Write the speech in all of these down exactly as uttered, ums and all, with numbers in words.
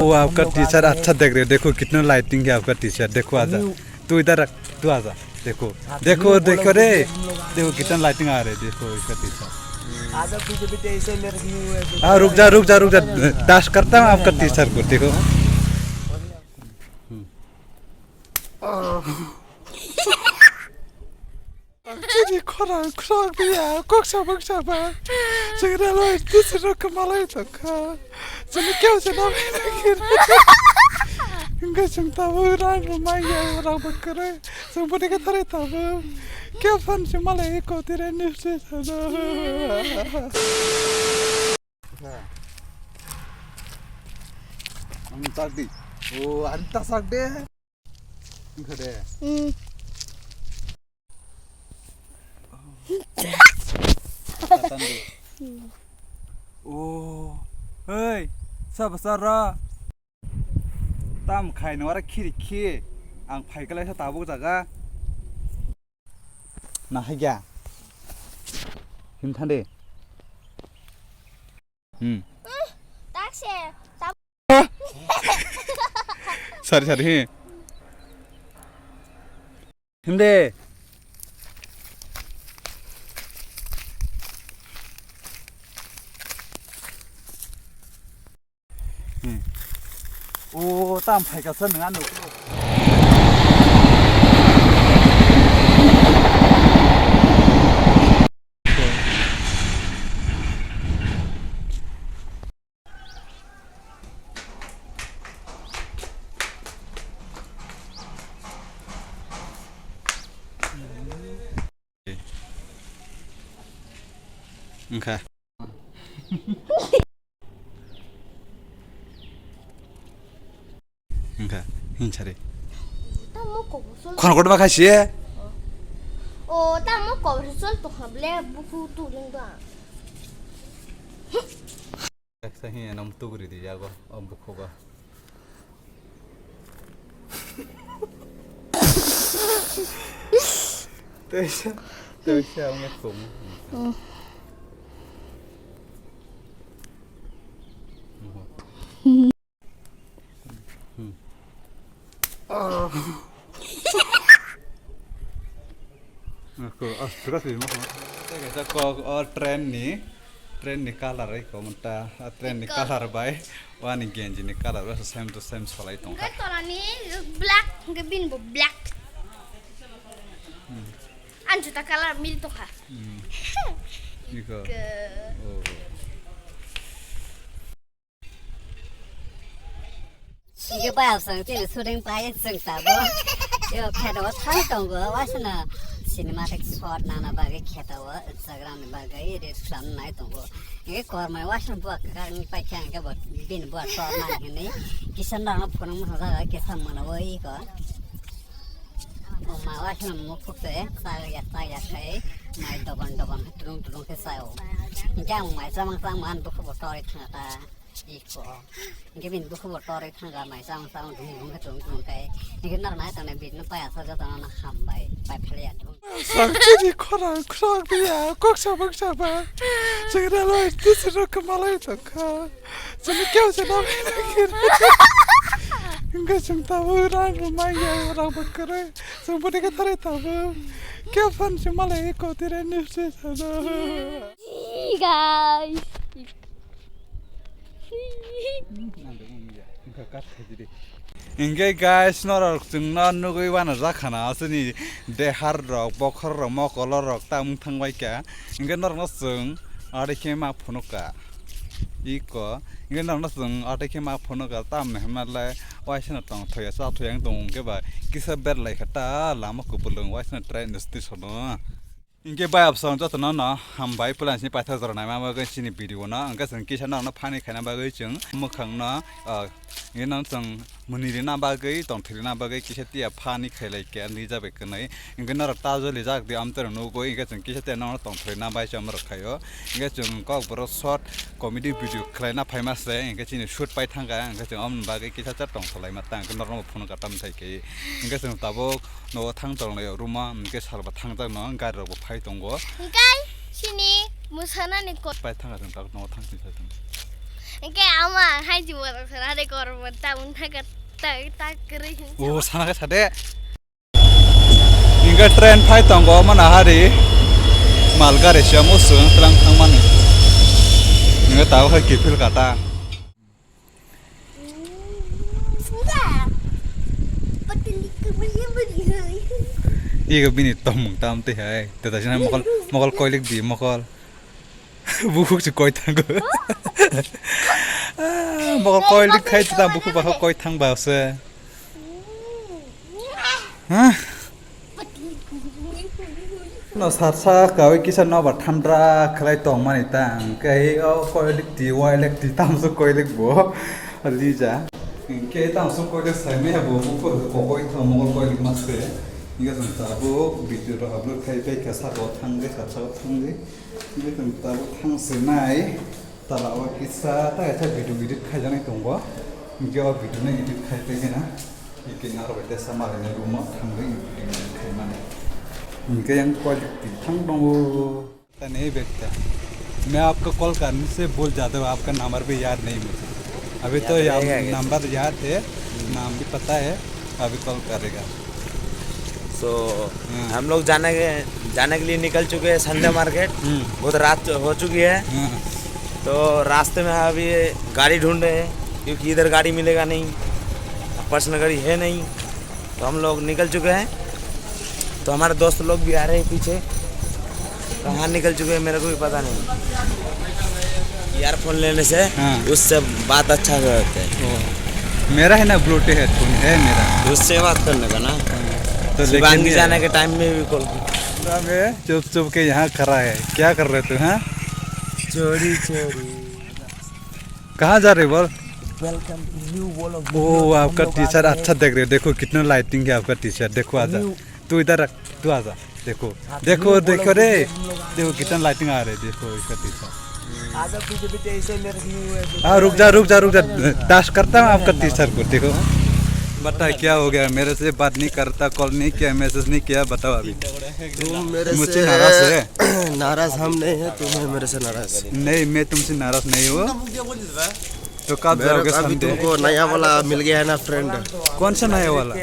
वो आपका टीचर अच्छा देख रहे, देखो कितना लाइटिंग है आपका टीचर, देखो आजा। तू इधर रख, तू आजा। देखो, देखो, देखो रे, देखो कितना लाइटिंग आ रहा है, देखो इसका टीचर। आजा, तुझे भी तो ऐसे ही मेरे को हाँ, रुक जा, रुक जा, रुक जा। डांस करता हूँ आपका टीचर को, देखो। Chini khorang khorang biya, koksa baksa ba. Chwng relo tisi rok kwmalai tongkha. Chini keu se na bai na kiri. Hingke chwng tabuk rang rw manya, rang bo kwrwi. Chwng boni khe thari tabuk. Keu phan se malai ko tire nifsi sana. Ang tak di. Oh, ang tak sak de. Wngkha de. Hmm. Tatan di. Oh, hei, sabo sara. Tam khai no ara khiri khi. Ang phai kalai sa tabuk jaga. Na hai gya. Him thande. Hmm. Tak se. Sari, sari, he. Himde. Hmm. O, tam phai ka sa nang ano. Wngkha. Wngkha, hinsari. Tamo kobor sol. Khorokot ma khasi? O, tamo kobor sol to hable buku tu ring do. Eksa hiya nom tuguri di jago, o bukhugo. Teisa, teisa, ang yak kum. Ako, ah, suka sih, mas. Tega sa kok o train ni, train ni color ai ko mata, train ni color bai, wani genji ni color bai same to same solai tong. Hingke torani black, hingke bini bo black. An juta color mil tongkha. Niko. Oh. Hingke bayapsong chini shooting pai chwng tabuk. Yo kheto o thang tongo, waisano cinematic shot nana bagwi kheto o Instagram ni bagwi reels khwlai nai tongo. Hingke kormai waisano buwa kwkang paikha hingke bo bini buwa shot nani hinwi kisa norokno phunukma jaga kisa mwnwi ko. O ma waisano mukhuk se chaya chaya khai mai dogon dogon tulung tulung khe chao. Hingke ang mai chamang chamang an bukhubo torwi thangkha ta. Iko. Hingke bini bukhubo torwi thangkha mai chang chang dung dung khe chung chung khe. Hingke norok nai tongnai bini paya sa jotono no hambai pai pheliya dung. Sakchini khorang khorang biya koksa baksa ba. Chwng relo tisi rok kwmalai tongkha. Chwng keu se na bai na kiri. Hingke chwng tabuk rang rw manya rang bo kwrwi. Chwng boni khe thari tabuk. Keu phan se malai ko tire nifsi sana. Guys. Hingke guys, norok chwngno nugwi uanajak khana, chini dehar rok, bokhor rok, mokolo rok ta wng thangbai kha. Hingke norokno chwng ari khe ma phunukha. Iko, hingke norokno chwng ari khe ma phunukha, tamni hwnba le waisano tongthoi ya, chathoya wng tongo, hingke ba kisa berlai kha ta lama kupulung waisano train station o. Hingke bayapsong jotono no hambai pulani sini paithak jora naima bagwi chini video no, hingke chwng kisa norokno funny khaina bagwi chwng mwkhangno, ah, hingke no chwng mwnwi rina bagwi, tongthwi rina bagwi kisa tiya funny khailai khe nini jabai kwnwi. Hingke norok ta joli jak di amtwrwng nugwi, hingke chwng kisa tiya norokno tongthwi rina bai chwng norok khaio. Hingke chwng kokborok short comedy video khlaina phaima se, hingke chini shoot pai thangkha, hingke chwng omoni bagwi kisa cha tongthok laima ta, hingke norokno phunukha tamthai khe. Hingke chwng tabuk nogo thang tong lai ruma, hingke salba thangjak no gari rok bo phai tongo. Hingke chini mwsanani ko- Pai thangkha chwng tabuk nogo thang twi sa chwng. Hingke ama hai juwa rok sana de kor mo ta un tha ka ta ta kri. O sana ka sade. Hingke train phai tongo mana hari. Mal gari sia musu tlang thang mani. Hingke tao hai kifil kata. Iga bini tomung tam te hai. Teta sina mokol mokol koilik di mokol. Bukhuk si koi thango. Mokol koilik khai ta bukhuk bakho koi thang ba se. Hah? No sarsa kawi kisa no ba thandra khlai tong mani ta hwnkhe o koilik ti wailik ti tamsuk koilik bo lija hwnkhe tamsuk koilik saimaya bo kokoi thong mokol koilik ma se hwnkhe chwng tabuk video rok upload khai pai kha saka o thangwi sarsa o thangwi hwnkhe chwng tabuk thang se nai. Tala o kisa ta kaisa video edit khaijaknai tongo. Hingke o video no edit khai tei gana. Hingke naro bai tesa malai ni room o thangwi video edit khai mani. Hingke yang quality thang tongo. Tani bekta. मैं आपको कॉल करने से भूल जाता हूँ, आपका नंबर भी याद नहीं मुझे। अभी तो याद याद, रहेगा क्या? नंबर याद है, हम्म। नाम भी पता है, अभी कॉल करेगा। तो हाँ। हम लोग जाने के, जाने के लिए निकल चुके हैं संडे मार्केट। हम्म। बहुत रात हो चुकी है। हाँ। तो रास्ते में अभी गाड़ी ढूंढ रहे हैं, क्योंकि इधर गाड़ी मिलेगा नहीं, पर्सनल गाड़ी है नहीं। तो हम लोग निकल चुके हैं। तो हमारे दोस्त लोग भी आ रहे हैं पीछे। कहाँ निकल चुके हैं, मेरे को भी पता नहीं। ईयरफोन लेने से हाँ। उससे बात अच्छा करते हैं। ओ, मेरा है ना, ब्लूटूथ हेडफोन है मेरा। उससे बात करने का ना। हाँ, तो शिवांगी लेकिन ये जाने के टाइम में भी कॉल की। पूरा में चुप चुप के यहाँ खड़ा है, क्या कर रहे तू, हाँ? चोरी चोरी। कहाँ जा रहे बोल? Welcome to new vlog। ओ, हम आपका लोग आ टीचर गए हैं। अच्छा देख रहे हो, देखो कितना लाइटिंग है आपका टीचर, देखो आजा। न्यू तू इधर रख, तू आजा। देखो, हाँ, तो देखो, न्यू देखो बोलो रे। कि हम लोग आ देखो, गए। कितना लाइटिंग आ रहा है, देखो, इसका टीचर। आजा, पीछे, पीछे, ऐसे मेरे को न्यू है, देखो। हाँ, रुक जा, रुक जा, रुक जा। डस्ट करता हूँ आपका टीचर को, देखो। बता, क्या हो गया? मेरे से बात नहीं करता, कॉल नहीं किया, मैसेज नहीं किया, बताओ अभी। तुम मेरे मुझसे से नाराज है? नाराज हम नहीं है, तुम है मेरे से नाराज। नहीं, मैं तुमसे नाराज नहीं हूँ। तो कब मेरे जाओगे को अभी संडे? तुमको नया वाला मिल गया है ना फ्रेंड? कौन सा नया वाला?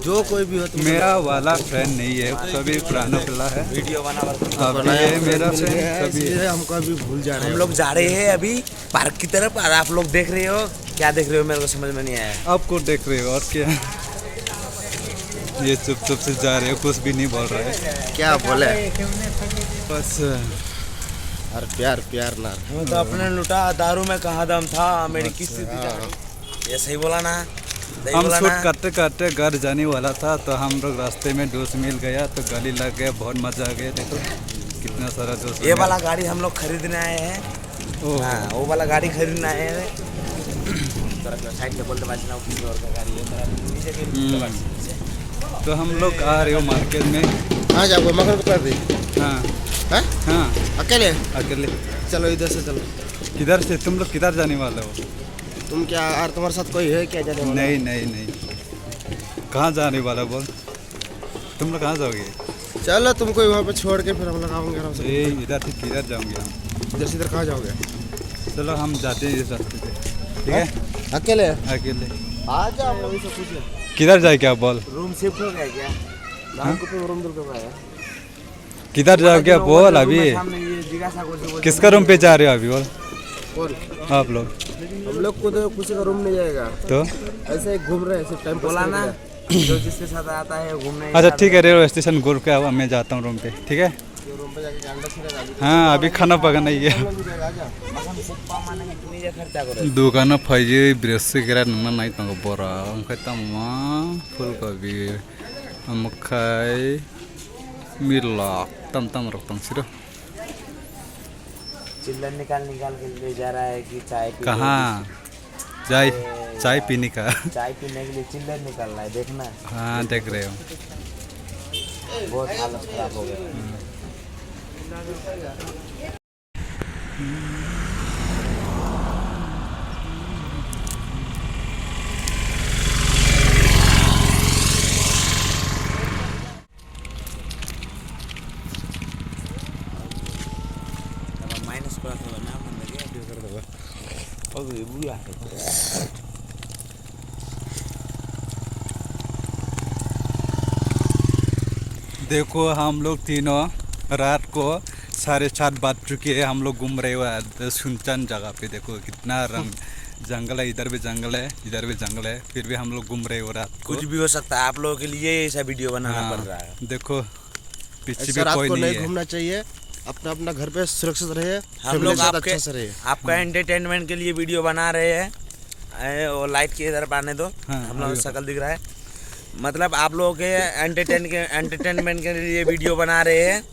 जो कोई भी हो तुम मेरा वाला फ्रेंड नहीं है, सभी पुराना वाला है। अभी नया ये मेरा फ्रेंड मिल फ्रेंड गया है, सभी है। इसलिए हमको अभी भूल जा रहे हम हो। लोग जा रहे हैं अभी पार्क की तरफ और आप लोग देख रहे हो, क्या देख रहे हो मेरे को समझ में नहीं आया। आपको देख रहे हो और क्या? ये चुप चुप से जा रहे हो, कुछ भी नहीं बोल रहे। क्या बोले? बस। और प्यार, प्यार ना। हमें तो अपने लुटा, दारू में कहाँ दम था, मेरी किस्ती थी जानी। ये सही बोला ना? सही हम बोला शूट ना? करते करते घर जाने वाला था, तो हम लोग रास्ते में दोस्त मिल गया, तो गाली लग गया, बहुत मजा आ गया। देखो, कितना सारा दोस्त ये मिला। वाला गाड़ी हम लोग खरीदने आए हैं। ओह। हाँ, वो वाला गाड़ी खरीदना है। तोरा के साइड से बोलते पारछी ना, वो किसी और का गाड़ी है, तोरा नीचे के बोलते पारछी नीचे। तो हम लोग आ रहे हो मार्केट में। कहाँ जाओगे? मकर को कर रही? हाँ। हैं? हाँ। अकेले? अकेले। चलो, इधर से चलो। किधर से? तुम लोग किधर जाने वाले हो? तुम क्या, और तुम्हारे साथ कोई है क्या जाने वाला? नहीं, नहीं, नहीं। कहाँ जाने वाला बोल? तुम लोग कहाँ जाओगे? चलो, तुमको वहाँ पे छोड़ के फिर हम लोग आएंगे आराम से। ए, इधर से किधर जाओगे हम? इधर से इधर कहाँ जाओगे? चलो, हम जाते हैं इस रास्ते से, ठीक है? हाँ? अकेले? अकेले। आ जाओ, हम लोग इसे पूछ ले। किधर जाए क्या बोल? रूम शिफ्ट हो गया क्या? हाँ? रूम को तो रूम दूर कर पाया। किधर जाओगे बोल अभी? सामने ये जिज्ञासा करते बोलते किसका रूम पे जा रहे हो अभी बोल? कौन? आप लोग। हम लोग को तो किसी का रूम नहीं जाएगा। तो? ऐसे ही घूम रहे हैं, सिर्फ टाइम पास बोला करने ना। के लिए। जो जिसके साथ आता है घूमने अच्छा, के ठीक है, साथ। रेलवे स्टेशन घूर के आओ, मैं जाता हूँ रूम पे, ठीक है? जो रूम पे जाके गांडा छिड़ेगा, अभी हाँ, अभी खाना पकाना ही है। हम लोग भी जाएगा, आ जाओ। दुकान फैजी ब्रेस से गिरा नंगना नहीं तंग बोरा, उनका तमा फूल गोभी, अमखाई, मिर्लक, तम तम रक तंग सिरो। चिल्लर निकाल निकाल के ले जा रहा है कि चाय पी लो, कहाँ? चाय, अरे चाय यार, पीने का। चाय पीने के लिए चिल्लर निकाल रहा है, देखना। हाँ, देख रहे हो। बहुत हालत खराब हो गया। हम्म। Minus pura khabar na, man lagi update kar daba. Aw, देखो, हम लोग तीनों रात को साढ़े सात बज चुके हैं, हम लोग घूम रहे हुए हैं सुनसान जगह पे। देखो, कितना रंग, जंगल है, इधर भी जंगल है, इधर भी जंगल है, फिर भी हम लोग घूम रहे हो रात को। कुछ भी हो सकता है, आप लोगों के लिए ऐसा वीडियो बनाना हाँ, पड़ रहा है। देखो, पीछे ऐसा भी रात कोई को नहीं नहीं है। घूमना चाहिए, अपना अपना घर पे सुरक्षित रहे, हम family लोग के साथ आपके, अच्छा से रहे। आपका हम्म। एंटरटेनमेंट के लिए वीडियो बना रहे हैं। ए, वो लाइट के इधर आने दो, हाँ, हम लोग अभी शक्ल दिख रहा है। मतलब, आप लोगों के एंटरटेन के, एंटरटेनमेंट के लिए वीडियो बना रहे हैं।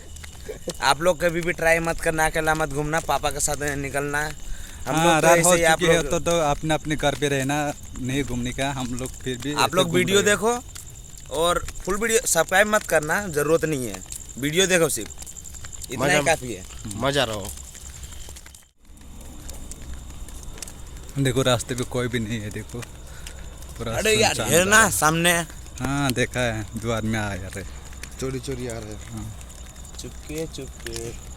आप लोग कभी भी ट्राई मत करना, अकेला मत घूमना, पापा के साथ निकलना। हम हाँ, लोग तो रात ऐसे हो ही आप चुकी है, लोग तो, तो अपने अपने घर पे रहना, नहीं घूमने का। हम लोग फिर भी आप ऐसे लोग घूम वीडियो रहे हैं। देखो और फुल वीडियो सब्सक्राइब मत करना, जरूरत नहीं है। वीडियो देखो सिर्फ, इतना ही मजा, काफी है। मजा रहो। देखो, रास्ते पे कोई भी नहीं है, देखो, पूरा अरे यार, सुनसान है ना जगह। सामने। हाँ, देखा है, दो आदमी आ रहे। चोरी चोरी आ रहे हैं। हाँ। चुपके चुपके।